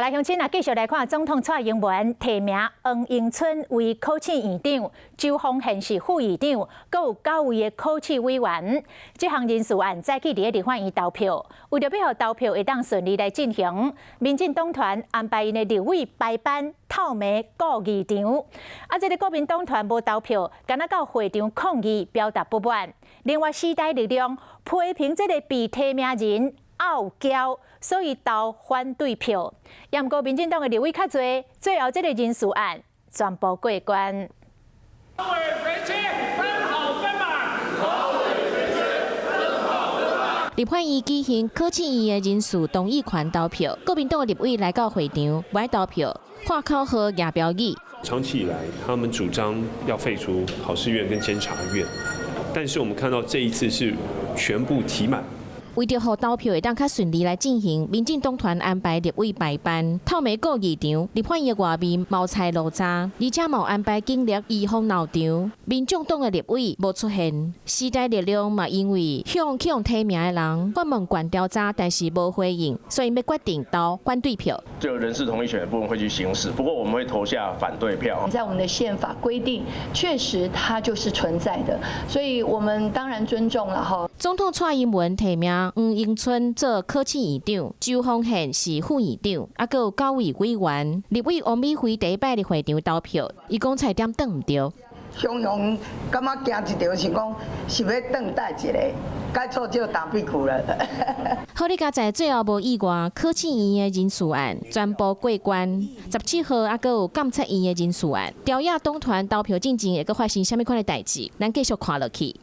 來，鄉親啊，繼續來看總統蔡英文提名黃榮春為考試院長，周方賢是副院長，閣有九位的考試委員。這項人事案早起佇咧立法院投票，為著欲予投票會當順利來進行，民進黨團安排𪜶的立委排班透暝顧議場。啊，這個國民黨團無投票，敢若到會場抗議，表達不滿。另外，時代力量批評這個被提名人傲嬌，所以投反對票。也毋過民進黨的立委較濟，最後這個人事案全部過關。頭尾肥缺分好分滿，頭尾肥缺分好分滿。立法院舉行考試院的人事同意權投票，國民黨的立委來到會場，無愛投票，喊口號、舉標語。長期以來，他們主張要廢除考試院跟監察院，但是我們看到這一次是全部提滿。為著予投票會當較順利來進行，民進黨團安排立委排班，透暝顧議場，立法院外面冒菜落閘，而且嘛安排警力移防鬧場。民眾黨的立委無出現，時代力量嘛因為向去予提名的人發問權調查，但是無回應，所以欲決定投反對票。就人事同意權的部分會去行使，不過我們會投下反對票。在我們的憲法規定，確實它就是存在的，所以我們當然尊重了哈。總統蔡英文提名黃榮春做考試院長，周方賢是副院長，啊，閣有九位委員。立委王美惠第一擺佇會場投票，伊講差點轉毋著。雄雄感覺驚一著是講是欲轉佗一个，該錯就打屁股了。好佳哉最後無意外，考試院的人事案全部過關。17號啊，閣有監察院的人事案，朝野黨團投票進前會閣發生啥物款的代誌，咱繼續看落去。